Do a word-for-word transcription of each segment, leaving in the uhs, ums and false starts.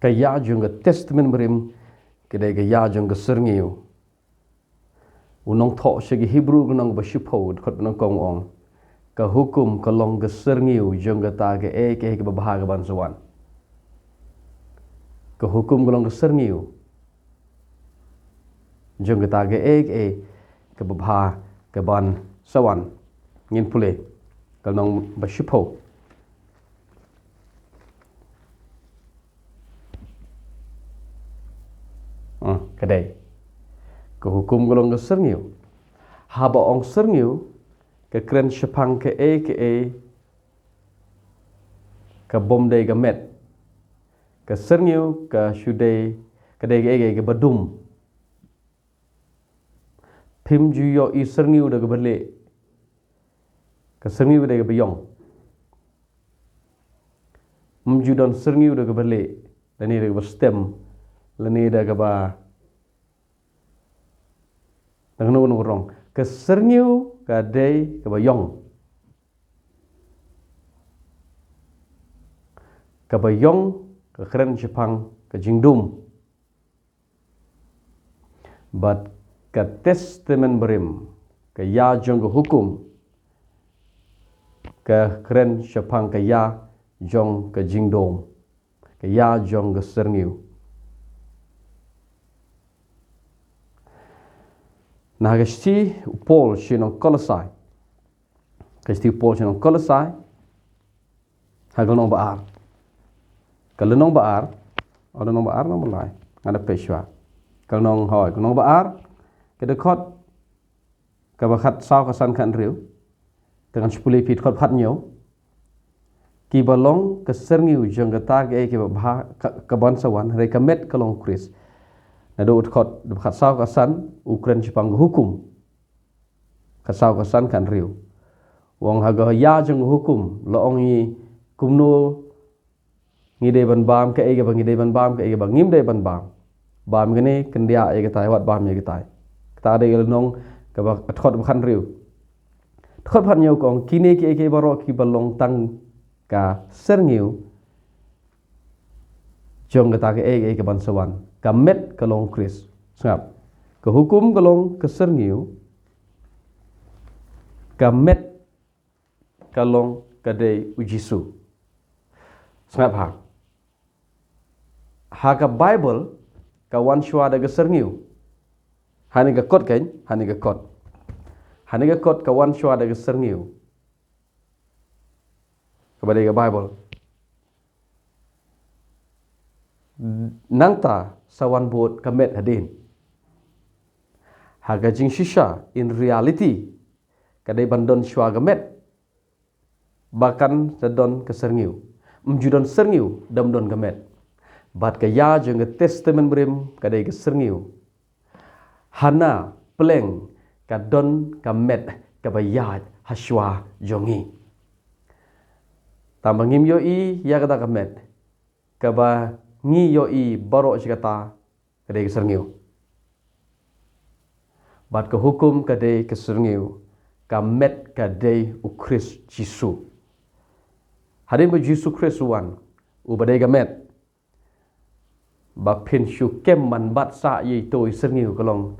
Ka ïa jong ka Testament Barim ka dei ka ïa jong ka syrngiew. U nongthoh sha ki Hebru ka lynnong ba shiphew, dkhot ba nyngkong u ong, ka hukum ka long ka syrngiew jong kata kaei kaei kaba bha kaban sa wan. Ka hukum ka long ka syrngiew jong kata kaei kaei kaba bha kaban sa wan. Ngin pule ka lynnong ba shiphew. Hmm, ka dei. Ka hukum ka long ka syrngiew. Haba ong syrngiew, ka kren shaphang kaei kaei ka bym dei ka met. Ka syrngiew ka shu dei, ka dei kaei kaei kaba dum. Phim ju ïohi syrngiew da kaba lieh. Ka syrngiew ka dei kaba ïong. Ym ju don syrngiew da kaba lieh, lane da kaba stem, lane da kaba, da kano kano ka rong. Ka syrngiew ka dei kaba ïong. Kaba ïong ka kren shaphang ka jingdum. Bad ka Testament Barim, ka ïa jong ka hukum, ka kren shaphang ka ïa jong ka jingdum, ka ïa jong ka syrngiew. Na ka shithi u Paul sha ki nong Kolosai. Ka shithi u Paul sha ki nong Kolosai. Ha ka lynnong ba ar. Ka lynnong ba ar. O, lynnong ba ar, lynnong ba lai. Nga da peit shuwa. Ka lynnong, hooid, ka lynnong ba ar. Ka dkhot kaba khatsaw, khatsan, khathynriew. Te ngan sa pule ïa phi dkhot ba khathynñiew. Kiba long ka syrngiew jong kata kaei kaei kaba bha, ka, kaban sa wan, hynrei ka met ka long Khrist. Naduh dkhot khatsaw, khatsan, u kren shaphang ka hukum. Khatsaw, khatsan, khathynriew. U ong ha ka ïa jong ka hukum, la ong ïa ngi kumno ngi dei ban bam, kaei kaba ngi dei ban bam, kaei kaba ngim dei ban bam. Bam ïa kane, kyndiah ïa katai, wat bam ïa katai. Kata dei ka lynnong kaba, dkhot ba khathynriew. Dkhot ba khathynñiew ka ong, kine kiei kiei baroh kiba long tang ka syrngiew jong kata kaei kaei kaban sa wan. Ka met ka long Khrist. Sngap. Ka hukum ka long ka syrngiew. Ka met ka long ka dei u Jisu. Sngap ha. Ha ka Baibl ka wan shuwa da ka syrngiew. Hangne ka kot kan, hangne ka kot. Hangne ka kot ka wan shuwa da ka syrngiew. Kaba dei ka Baibl. Nangta sa wan bud ka met hadien. Ha ka jingshisha, in reality, ka dei ban don shuwa ka met. Ba kan sa don ka syrngiew. Ym ju don syrngiew, dam don ka met. Bad ka ïa jong ka Testament Barim, ka dei ka syrngiew. Hana pleng ka don ka met kaba ïaid ha shuwa jong ngi. Tangba ngim ïohi ïa kata ka met. Kaba ngi ïohi baroh shi katta ka dei ka syrngiew. Bad ka hukum ka dei ka syrngiew, ka met ka dei u Khrist Jisu. Hadien ba u Jisu Khrist u wan, uba dei ka met, ba phin shu kem ban bat sah ïa ito i syrngiew ka long.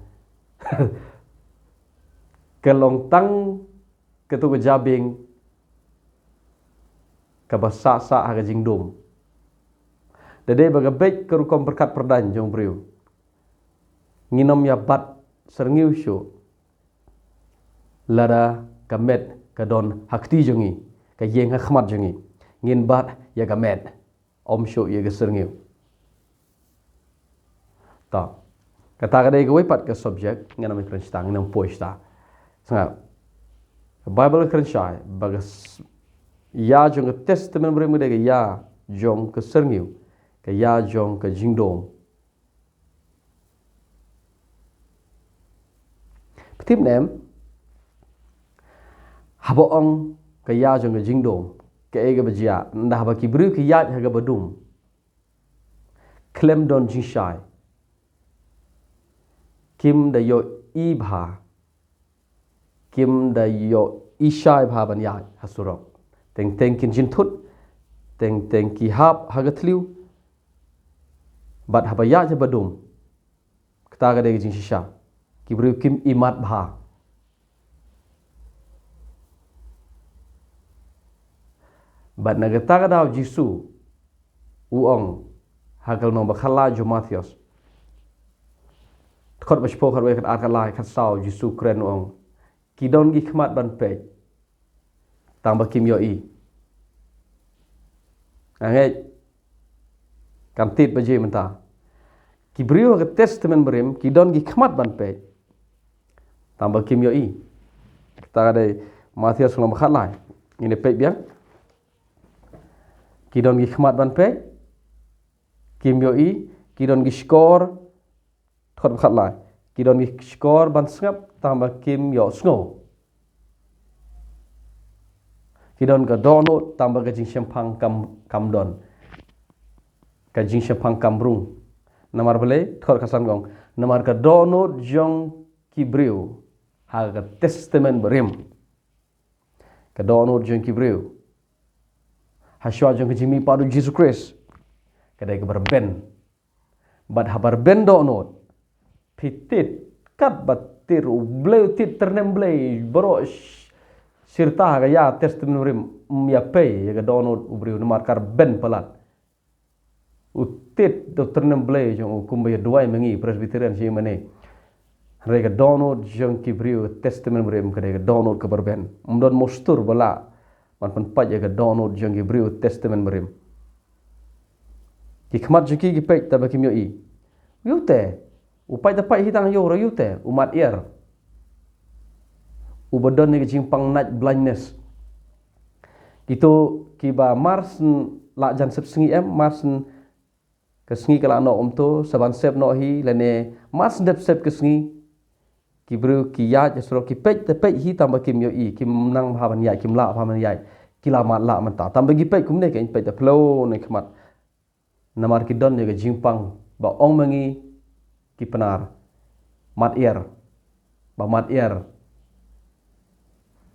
Ka long tang kato ka jabieng kaba sah sah ha ka jingdum. Da dei ba ka beit ka rukom pyrkhat pyrdaiñ jong u briew. Ngin ym ïa bat syrngiew shuh. Lada ka met ka don ha kti jong ngi, ka ïeng ha khmat jong ngi. Ngin bat ïa ka met. Ym shuh ïa ka syrngiew. Ta. Kata ka dei kawei pat ka subject, ngin ym kren shata, ngin ym poi shata. Sngap. Ka Baibl ka kren shai ba ka s-, ïa jong ka Testament Barim ka dei ka ïa jong ka syrngiew, ka ïa jong ka jingdum. Phi tip ne em, haba ong ka ïa jong ka jingdum, kaei kaba jia, ynda haba ki briew ki ïaid ha kaba dum, khlem don jingshai, kim da ïohi bha, kim da ïohi shai bha ban ïaid ha surok. Teng teng kin jynthut, teng teng ki hap ha ka thliew, Bad haba ïaid haba dum, kata ka dei ka jingshisha. Ki briew kim imat bha. Bad na kata ka daw Jisu u ong ha ka lynnong ba khatlai jong u Mathaios, dkhot ba shiphew, khatlai, khatar, khatlai, khatsaw, Jisu kren u ong, ki don ki khmat ban peit, tang ba kim ïohi. Nga ngeit kan tied baje mynta. Ki briew ha ka Testament Barim ki don ki khmat ban peit, tang ba kim ïohi. Kata ka dei Mathaios lynnong ba khatlai. Ngin ïa peit biang. Ki don ki khmat ban peit, kim ïohi. Ki don ki shkor, dkhot ba khatlai, ki don ki shkor ban sngap, tang ba kim ïohsngew. Ki don ka dohnud, tang ba ka jingshemphang kam, kam don. Ka jingshemphang kam rung. Namar balei? Dkhot khatsan ka ong, namar ka dohnud jong ki briew ha ka Testament Barim, ka dohnud jong ki briew ha shuwa jong ka jingmihpat u Jisu Khrist ka dei kaba rben. Bad haba rben dohnud, phi tied, katba tied ruh u Blei, u tied tyrnem Blei baroh sh-, shirta ha ka ïa Testament Barim, ym ïa pei ïa ka dohnud u briew namar ka rben palat. U tied u tyrnem Blei jong u kumba ïa duwai ma ngi Presbyterian shi mane. Hynrei ka dohnud jong ki briew Testament Barim ka dei ka dohnud kaba rben. Ym don mostur ba lah ban pynpait ïa ka dohnud jong ki briew Testament Barim. Ki khmat jong ki ki peit, tang ba kim ïohi. Ïohi te, u peit da peit hi tang ïoh ruh ïohi te, u mat iar. Uba don ïa ka jingpang night blindness. Kito kiba marshen la jan sep sngi em, marshen ka sngi ka la noh kumto, sa ban sep noh hi, lane marshen dep sep ka sngi. Ki briew ki ïaid ha surok, ki peit te peit hi, tang ba kim ïohi, kim nang bha ban ïaid, kim lah bha ban ïaid, ki la mat lah mynta. Tang ba ki peit kumne, ki peit da phliew ne khmat. Namar ki don ïa ka jingpang ba ong ma ngi ki Pnar, mat iar, ba mat iar.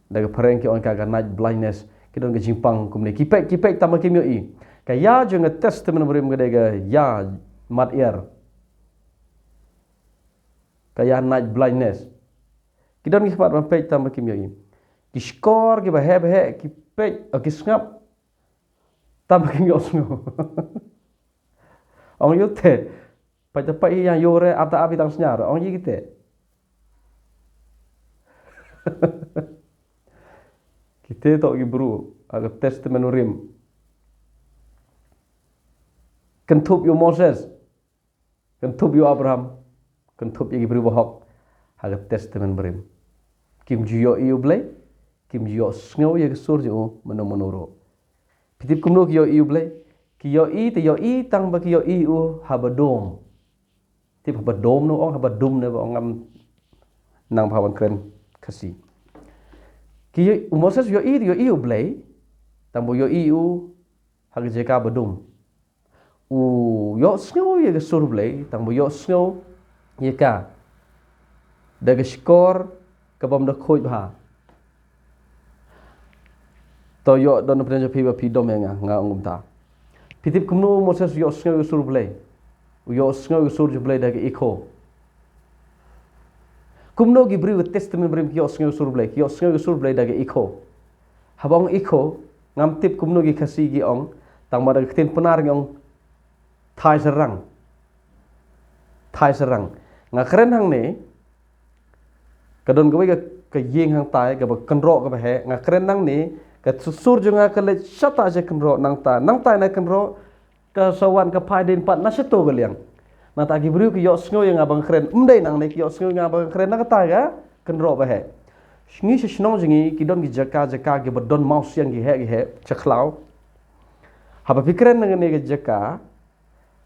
Da ka phareng ki ong ka, ka night blindness, ki don ka jingpang kumne. Ki peit, ki peit, tang ba kim ïohi. Ka ïa jong ka Testament Barim ka dei ka ïa mat iar. Ka ïa night blindness. Ki don ki khmat ban peit, tang ba kim ïohi. Ki shkor kiba heh ba heh, ki peit, o, ki sngap, tang ba kim ïohsngew. Ong ïohi te, peit te peit hi, ïa ïohi re, ap te ap hi tang sñiaw re, ong ïa kite. Kite toh ki briew ha ka Testament Barim. Kynthup ïa u Moses, kynthup ïa u Abraham, kynthup ïa ki briew bahok ha ka Testament Barim. Kim ju ïohi ïa u Blei, kim ju ïohsngew ïa ka sur jong u mano mano ruh. Phi tip kumno ki ïohi ïa u Blei? Ki ïohi te ïohi tang ba ki ïohi ïa u haba dum. Tip haba dum ne ong, haba dum ne ba ong, ngam nang bha ban kren Khasi. Ki ïohi, u Moses ïohi, ïohi ïa u Blei, tang ba ïohi ïa u ha ka jaka ba dum. U ïohsngew ïa ka sur Blei, tang ba ïohsngew ïa ka da ka shkor ka bym da khuid bha. To ïoh don na pdeng jong phi ba phi dom ïa nga, nga ong kumta. Phi tip kumno u Moses u ïohsngew ïa ka sur Blei? U ïohsngew ïa ka sur jong Blei da ka echo. Kumno ki briew ka Testament Barim ki ïohsngew ïa ka sur Blei? Ki ïohsngew ïa ka sur Blei da ka echo. Haba ong echo, ngam tip kumno ki Khasi ki ong, tang ba da ka ktien Pnar ngi ong thai syrang. Thai syrang. Nga kren hangne, ka don kawei ka, ka ïing hangtai, kaba kynroh kaba heh, nga kren hangne, ka sur jong nga ka leit shata sha kynroh, nangta, nangta na kynroh, ka sa wan ka phai dien pat na shato ka liang. Nangta ki briew ki ïohsngew ïa nga ba nga kren, ym dei nangne, ki ïohsngew ïa nga ba nga kren na kata ka kynroh ba heh. Ngi sha shnong jong ngi, ki don ki jaka, jaka kiba don mawsiang ki heh, ki heh, sha khlaw. Haba phi kren na kane ka jaka,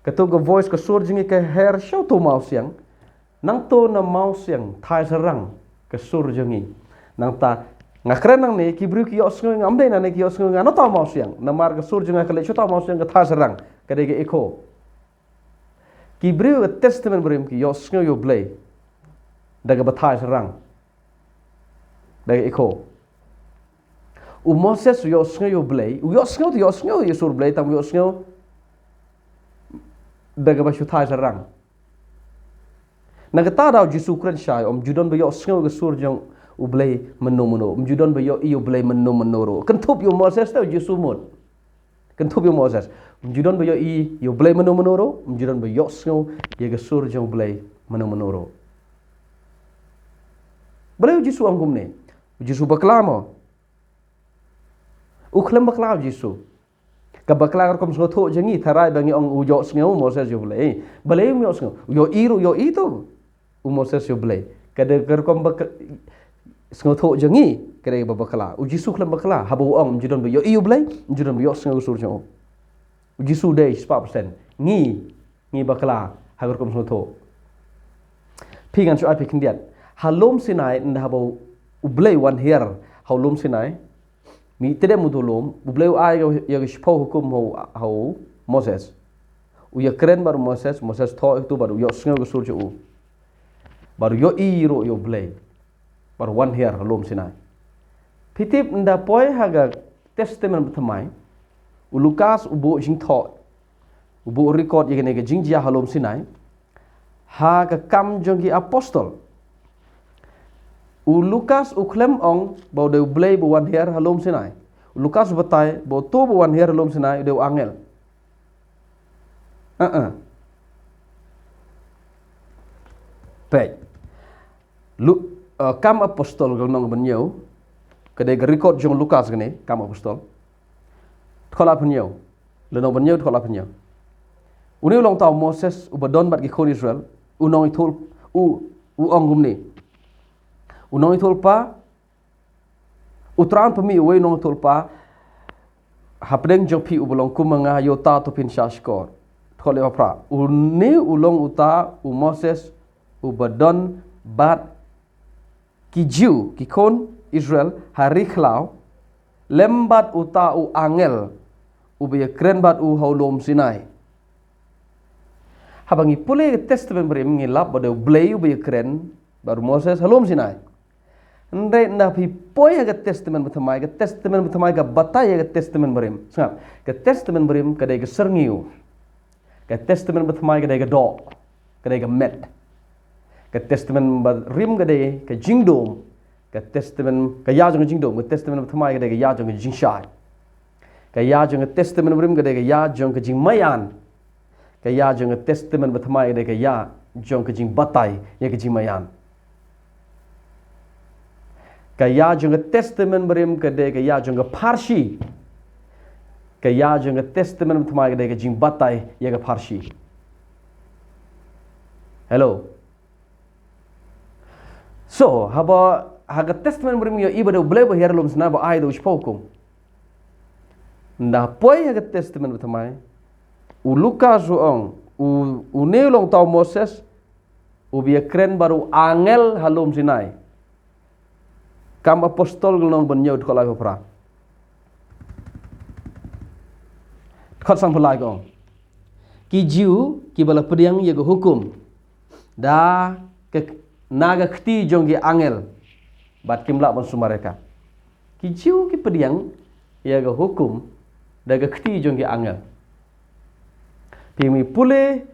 kato ka voice, ka sur jong ngi ka her sha uto u mawsiang. Nangto na mawsiang, thai syrang ka sur jong ngi. Nangta, nga kren nangne, ki briew ki ïohsngew ïa nga, ym dei nangne, ki ïohsngew ïa nga na uto u mawsiang. Namar ka sur jong nga ka leit sha uto u mawsiang, ka thai syrang, ka dei ka echo. Ki briew ka Testament Barim ki ïohsngew ïa u Blei da kaba thai syrang, da ka echo. U Moses u ïohsngew ïa u Blei, u ïohsngew, u ïohsngew ïa ka sur Blei, tang u ïohsngew da kaba shu thai sarang. Na kata daw Jisu kren shai, um ju don ba ïohsngew ka sur jong U Blei mynno mynno, um ju don ba ïohi U Blei mynno mynno ruh. Kynthup ïa u Moses te u Jisu mut. Kynthup ïa u Moses. Um ju don ba ïohi ïa U Blei mynno mynno ruh, um ju don ba ïohsngew ïa ka sur jong U Blei mynno mynno ruh. Balei u Jisu ong kumne? U Jisu bakla mo? U khlem bakla u Jisu. Ka bakla ka rukom sngewthuh jong ngi, tharai ba ngi ong u ïohsngew u Moses ïa U Blei. Balei um ïohsngew? U ïohi ruh u ïohi tu u Moses ïa U Blei. Ka dei ka rukom bak-, sngewthuh jong ngi, ka dei ba bakla. U Jisu khlem bakla, haba u ong um ju don ba ïohi U Blei, um ju don ba ïohsngew ka sur jong u. U Jisu dei spah percent. Ngi, ngi bakla ha ka rukom sngewthuh. Phi, ngan shu ai phi khyndiat. Ha lum Sinai, ynda haba U Blei u wan hiar ha lum Sinai, mih tdem u tu lum, U Blei u ai ïa, ïa ka shiphew hukum ha u, ha u Moses. U ïakren bad u Moses, Moses thoh ïa katu bad u ïohsngew ka sur jong u. Bad u ïohi ruh ïa U Blei. Bad u wan hiar ha lum Sinai. Phi tip, ynda poi ha ka Testament Bathymmai, u Lukas u buh jingthoh, u buh record ïa kane ka jingjia ha lum Sinai, ha ka Kam jong ki Apostol. U Lukas u khlem ong ba u dei U Blei ba u wan hiar ha lum Sinai. U Lukas u batai ba utu ba u wan hiar ha lum Sinai u dei u angel. Uh-uh. Peit. Lu-, uh, Kam Apostol ka lynnong ba hynñiew, ka dei ka record jong u Lukas kane, Kam Apostol. Dkhot laiphew hynñiew. Lynnong ba hynñiew, dkhot laiphew hynñiew. Une u long uta u Moses uba don bad ki khun Israel, u nongïathuhlypa, u, u ong kumne. U nongïathuhlypa, U Trai un pynmih uwei u nongïathuhlypa hapdeng jong phi uba long kum ma nga, ïa uta to phin shahshkor. Dkhot laiphew phra. Une u long uta u Moses uba don bad ki Jiw, ki khun Israel, ha ri khlaw, lem bad uta u angel uba ïakren bad u ha u lum Sinai. Haba ngi pule ka Testament Barim ngi lap ba dei U Blei uba ïakren bad u Moses ha lum Sinai. Hynrei ynda phi poi ha ka Testament Bathymmai, ka Testament Bathymmai ka batai ïa ka Testament Barim. Sngap, ka Testament Barim ka dei ka syrngiew. Ka Testament Bathymmai ka dei ka doh, ka dei ka met. Ka Testament Barim ka dei ka jingdum. Ka Testament, ka ïa jong ka jingdum, ka Testament Bathymmai ka dei ka ïa jong ka jingshai. Ka ïa jong ka Testament Barim ka dei ka ïa jong ka jingmaïan. Ka ïa jong ka Testament Bathymmai ka dei ka ïa jong ka jingbatai ïa ka jingmaïan. Ka ïa jong ka Testament Barim ka dei ka ïa jong ka pharshi. Ka ïa jong ka Testament Bathymmai ka dei ka jingbatai ïa ka pharshi. Hello. So, haba, ha ka Testament Barim ïohi ba dei U Blei ba hiar ha lum Sinai ba ai da u shiphew hukum. Ynda poi ha ka Testament Bathymmai, u Lukas u ong, u, une u long uta u Moses uba ïakren bad u angel ha lum Sinai. Kam Apostol ka lynnong ba hynñiew, dkhot laiphew phra. Dkhot sanphew lai ka ong. Ki Jiw kiba la pdiang ïa ka hukum da ka, na ka kti jong ki angel, bad kim lah ban sumar ïa ka. Ki Jiw ki pdiang ïa ka hukum da ka kti jong ki angel. Phi, ngi pule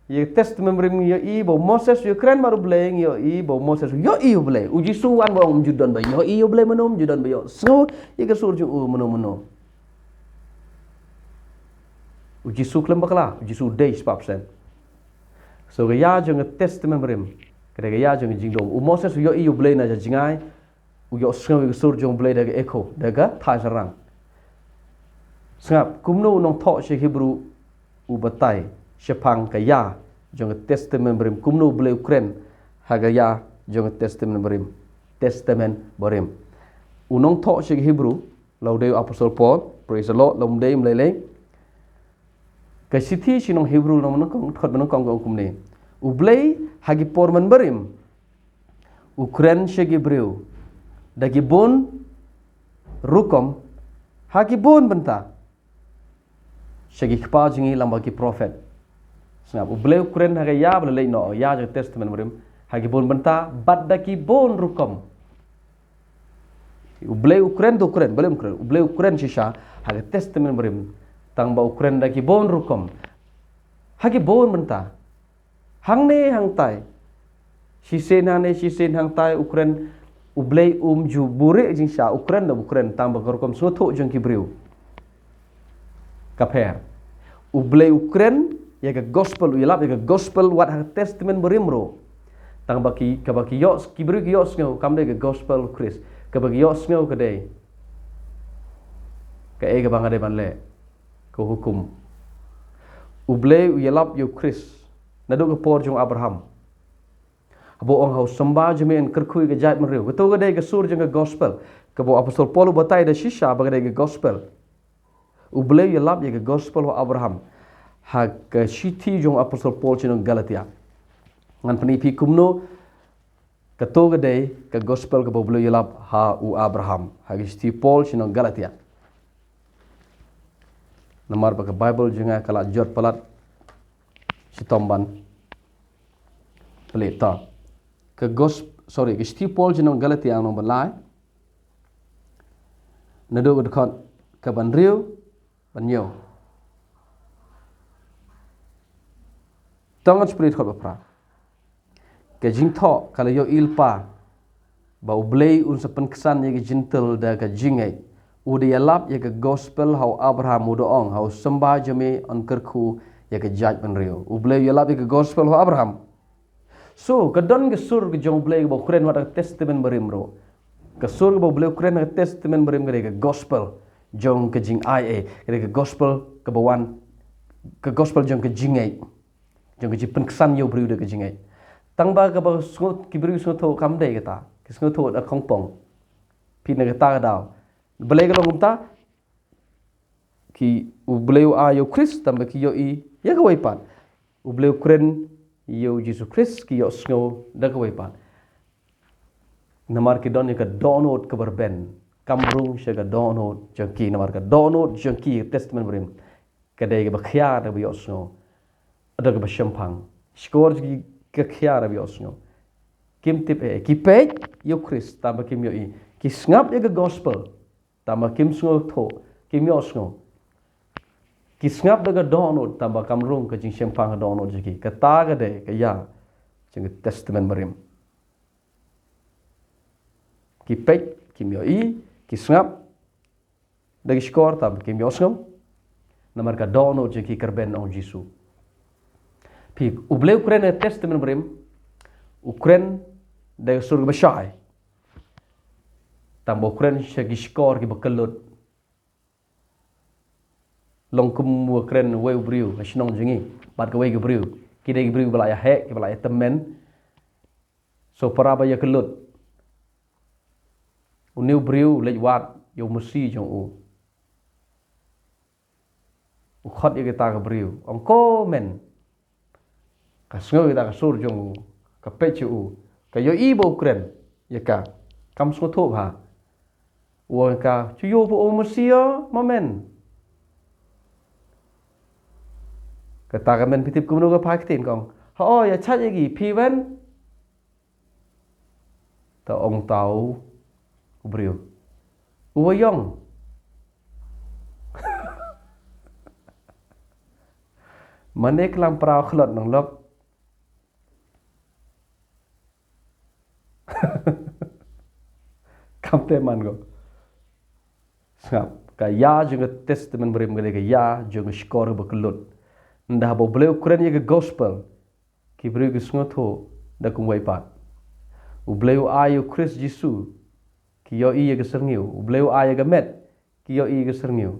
ïa ka Testament Barim ngi ïohi ba u Moses u ïakren bad U Blei, ngi ïohi ba u Moses u ïohi U Blei. U Jisu wan ba ong um ju don ba ïohi U Blei mynno, um ju don ba ïohsngew ïa ka sur jong u mynno mynno. U Jisu khlem bakla, u Jisu dei spah percent. So ka ïa jong ka Testament Barim ka dei ka ïa jong ka jingdum. U Moses u ïohi U Blei na jngai, u ïohsngew ïa ka sur jong U Blei da ka echo, da ka thai sarang. Sngap, kumno u nongthoh sha Hebru u batai shaphang ka ïa jong ka Testament Barim, kumno U Blei u kren ha ka ïa jong ka Testament Barim. Testament Barim. U nongthoh sha Hebru, la u dei u Apostol Paul, praise the Lord, la um dei um lei lei. Ka shithi sha ki nong Hebru lynnong ba nyngkong, dkhot ba nyngkong ka ong kumne. U Blei ha ki por mynbarim u kren sha ki briew da ki bun rukom, ha ki bun bynta, sha ki kpa jong ngi lyngba ki prophet. Sngap, U Blei u kren ha ka ïa ba la leit noh, ïa jong ka Testament Barim, ha ki bun bynta bad da ki bun rukom. U Blei u kren, u kren, balei um kren? U Blei u kren shisha ha ka Testament Barim, tang ba u kren da ki bun rukom. Ha ki bun mynta. Hangne hangtai. Shisien hangne, shisien hangtai, u kren, U Blei um ju buhrieh jingshah, u kren da u kren, tang ba ka rukom sngewthuh jong ki briew ka pher. U Blei u kren ïa ka gospel, u ïalap ïa ka gospel wat ha ka Testament Barim ruh. Tang ba ki, kaba ki ïoh, ki briew ki ïohsngew kam dei ka gospel Khrist. Kaba ki ïohsngew ka dei kaei kaba nga dei ban leh, ka hukum. U Blei u ïalap ïa u Khrist naduh ka por jong u Abraham, haba u ong, ha u symbai jong me yn kyrkhu ïa ka jaitbynriew. Kato ka dei ka sur jong ka gospel kaba u Apostol Paul u batai da shisha ba ka dei ka gospel. U Blei u ïalap ïa ka gospel ha u Abraham ha ka shithi jong u Apostol Paul sha ki nong Galatia. Ngan pyni ïa phi kumno kato ka dei ka gospel kaba U Blei u ïalap ha u Abraham, ha ka shithi u Paul sha ki nong Galatia. Namar ba ka Baibl jong nga ka la jot palat shitom ban plie ta. Ka gos-, sorry, ka shithi u Paul sha ki nong Galatia, lynnong ba lai, naduh ka dkhot kaba hynriew ban hynñiew. To ngan sa plie dkhot ba phra. Ka jingthoh ka la ïohi lypa ba U Blei un sa pynksan ïa ki Jentil da ka jingngeit. U da ïalap ïa ka gospel ha u Abraham, u da ong, ha u symbai jong me yn kyrkhu ïa ka jaitbynriew. U Blei u ïalap ïa ka gospel ha u Abraham. So, ka don ka sur ka jong U Blei kaba u kren wat ha ka Testament Barim ruh. Ka sur kaba U Blei u kren ha ka Testament Barim ka dei ka gospel jong ka jingai ei, ka dei ka gospel kaba wan, ka gospel jong ka jingngeit, jong ka jingpynksan ïa u briew da ka jingngeit. Tang ba kaba sngew, ki briew sngewthuh kam dei kata, ki sngewthuh da kongpong. Phi, na kata ka daw, balei ka long kumta? Ki, U Blei u ai ïa u Khrist tang ba ki ïohi ïa kawei pat. U Blei u kren ïa u Jisu Khrist, ki ïohsngew da kawei pat. Namar ki don ïa ka dohnud kaba rben, kam rung sha ka dohnud jong ki, namar ka dohnud jong ki, Testament Barim, ka dei kaba khia da kaba ïohsngew, da kaba shemphang. Shkor jong ki ka khia da kaba ïohsngew. Kim tip ei, ki peit ïa u Khrist tang ba kim ïohi. Ki sngap ïa ka gospel tang ba kim sngewthuh, kim ïohsngew. Ki sngap da ka dohnud tang ba kam rung ka jingshemphang ka dohnud jong ki. Kata ka dei ka ïa jong ka Testament Barim. Ki peit, kim ïohi, ki sngap da ki shkor tang ba kim ïohsngew. Namar ka dohnud jong ki ka rben, ong Jisu. Phi, U Blei u kren ha ka Testament Barim, u kren da ka sur kaba shai. Tang ba u kren sha ki shkor kiba kyllut. Long kum u kren uwei u briew ha shnong jong ngi bad kawei ka briew. Ki dei ki briew ba la ïaheh, kiba la ïatymmen. So para ba ïakyllut, une u briew u leit wad ïa u masi jong u. U khot ïa kata ka briew, ong, "Ko men." Ka sngew ïa kata ka sur jong u, ka peit sha u, ka ïohi ba u kren ïa ka, kam sngewthuh bha. U ong ïa ka, "Shu ïoh ba u Messiah ma men." Kata ka men, phi tip kumno ka phai ktien, ka ong, "Hooid, ïa shait ïa ki, phi wen." Ta ong uta u briew, "U wa ïong." Mane klam pra u khlot nang lok. Kam te man ko. Sngap, ka ïa jong ka Testament Barim ka dei ka ïa jong ka shkor ba kyllut. Ynda haba U Blei u kren ïa ka gospel, ki briew ki sngewthuh da kumwei pat. U Blei u ai ïa u Khrist Jisu, ki ïohi ïa ka syrngiew. U Blei u ai ïa ka met, ki ïohi ïa ka syrngiew.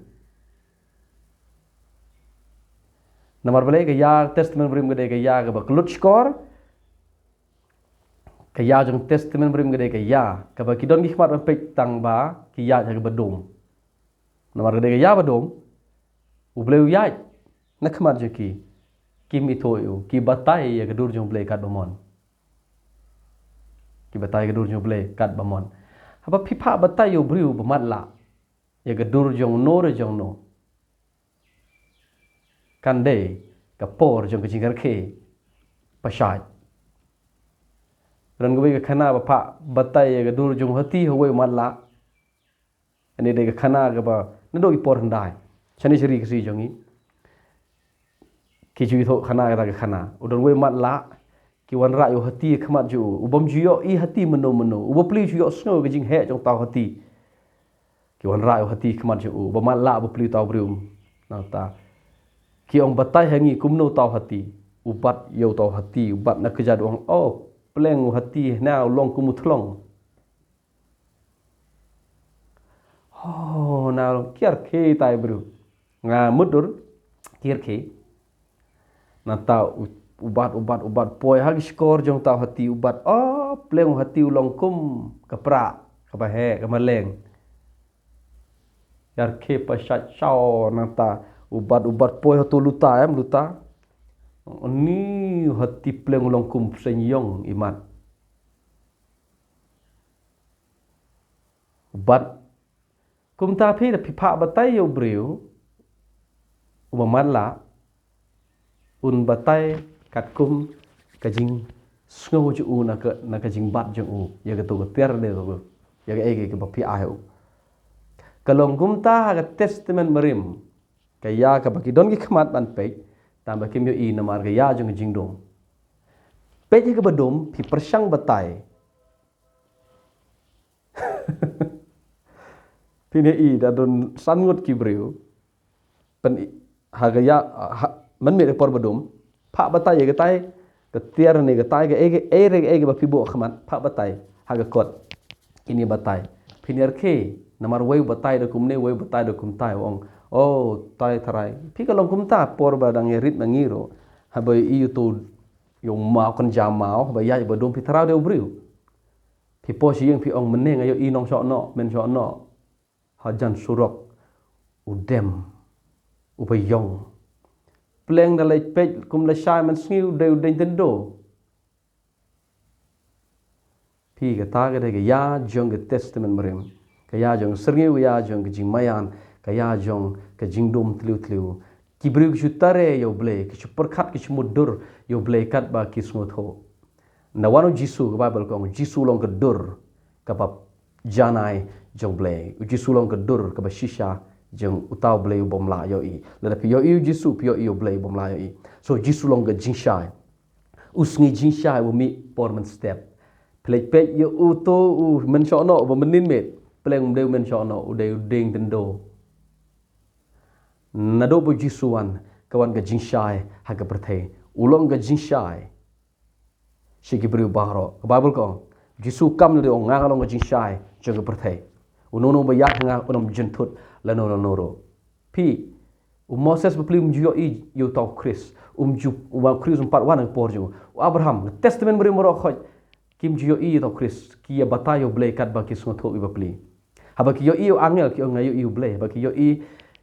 Namar balei? Ka ïa Testament Barim ka dei ka ïa kaba kyllut shkor. Ka ïa jong Testament Barim ka dei ka ïa kaba ki don ki khmat ban peit tang ba ki ïaid ha kaba dum. Namar ka dei ka ïa ba dum, U Blei u ïaid na khmat jong ki. Kim ithuh ïa u, ki batai ïa ka dur jong U Blei katba mon. Ki batai ïa ka dur jong U Blei katba mon. Haba phi phah batai ïa u briew ba matlah ïa ka dur jong no re jong no, kan dei ka por jong ka jingkyrkhu ba shait. Don kawei ka khana ba phah batai ïa ka dur jong hati hawei u matlah. Ani dei ka khana kaba naduh ki por hyndai. Shane sha ri Khasi jong ngi, Ki ju ïathuh khana kata ka khana. U don uwei u matlah, ki wanrah ïa u hati ha khmat jong u. U bym ju ïohi hati mynno mynno. U bapli u ju ïohsngew ka jingheh jong uta u hati. Ki wanrah ïa u hati ha khmat jong u. U ba matlah, u bapli, uta u briew. Nangta ki ong, batai ha ngi kumno uta u hati. U bat ïa uta u hati, u bat na kjat, u ong, oh, pleng u hati hynne u long kum u thlong. Oh, na long kiar khie uta u briew. Nga mutdur, kiar khie. Nangta u, u bat, u bat, u bat poi ha ki shkor jong uta u hati, u bat, oh, pleng u hati u long kum ka prah kaba heh, ka maleng. Kiar khie, pashait shaw. Nangta u bat, u bat poi ha uto u luta, em, luta. Une u hati pleng u long kum u bseiñ ïong imat. U bat. Kumta phi, lada phi phah batai ïa u briew u ba matlah, un batai katkum ka jingsngew jong u na ka, na ka jingbat jong u ïa kato ka tiar ne, ïa kaei kaei kaba phi ai ha u. Ka long kumta ha ka Testament Barim. Ka ïa kaba ki don ki khmat ban peit, tangba kim ïohi namar ka ïa jong ka jingdum. Peit ïa kaba dum, phi pyrshang batai. Phin ïohi da don san ngut ki briew. Pyn-, ha ka ïa, ha, mynmiet ka por ba dum, phah batai ïa katai ka tiar ne katai kaei kaei re kaei kaba phi buh ha khmat, phah batai ha ka kot. Kine batai. Phin ïar khie, namar uwei u batai da kumne, uwei u batai da kumtai, u ong, oh, tai tharai. Phi, ka long kumta por ba dang ïarit ma ngi ruh. Haba ïohi uto u ïong maw, kan ja maw, haba ïaid ba dum, phi tharai u dei u briew. Phi poi sha ïing phi ong, mynne nga ïohi nong shoh noh, men shoh noh hajan surok, u dem, u ba ïong. Pleng da leit peit kum lashai mynsngi u dei u dieng tyndoo. Phi, kata ka dei ka ïa jong ka Testament Barim. Ka ïa jong ka syrngiew, ka ïa jong ka jingmaïan, ka ïa jong ka jingdum tliw tliw. Ki briew ki shu tare ïa U Blei, ki shu pyrkhat, ki shu mutdur ïa U Blei katba ki sngewthuh. Nda wan U Jisu, ka Baibl ka ong, U Jisu u long ka dur kaba janai jong U Blei. U Jisu u long ka dur kaba shisha jong uta U Blei u bym lah ïohi. Lada phi ïohi U Jisu, phi ïohi U Blei u bym lah ïohi. So U Jisu u long ka jingshai. U sngi jingshai u mih por mynstep. Phi leit peit ïa uto u men shoh noh, u ba mynnin miet. Pleng um dei u men shoh noh, u dei u dieng tyndoo. Naduh ba U Jisu u wan, ka wan ka jingshai ha ka pyrthei. U long ka jingshai sha ki briew baroh. Ka Baibl ka ong, U Jisu u kam lada u ong, nga nga long ka jingshai jong ka pyrthei. Uno uno uba ïaid ha nga un ym jynthut lano lano ruh. Phi, u Moses bapli um ju ïohi ïa uta U Khrist. Um ju, uba U Khrist um pat wan ha ka por jong u. U Abraham, ka Testament Barim baroh khoit, kim ju ïohi ïa uta U Khrist, ki ïa batai ïa U Blei katba ki sngewthuh ïa U bapli. Haba ki ïohi ïa u angel, ki ong, nga ïohi ïa U Blei. Haba ki ïohi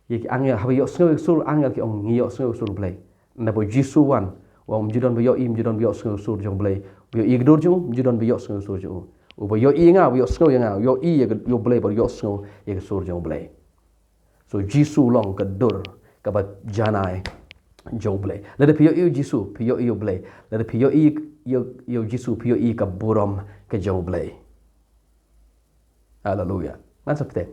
ïa ki angel, haba ïohsngew ïa ka sur angel, ki ong, ngi ïohsngew ïa ka sur U Blei. Naba U Jisu u wan, u ong, um ju don ba ïohi, um ju don ba ïohsngew ïa ka sur jong U Blei. Ba ïohi ïa ka dur jong u, um ju don ba ïohsngew ïa ka sur jong u. Uba ïohi ïa nga, ba ïohsngew ïa nga, u ïohi ïa ka, ïa U Blei, ba ïohsngew ïa ka sur jong U Blei. So U Jisu u long ka dur kaba janai jong U Blei. Lada phi ïohi ïa U Jisu, phi ïohi ïa U Blei. Lada phi ïohi ïa, ïa U Jisu, phi ïohi ïa ka burom ka jong U Blei. Haleluya. Ngan sa pyrthei.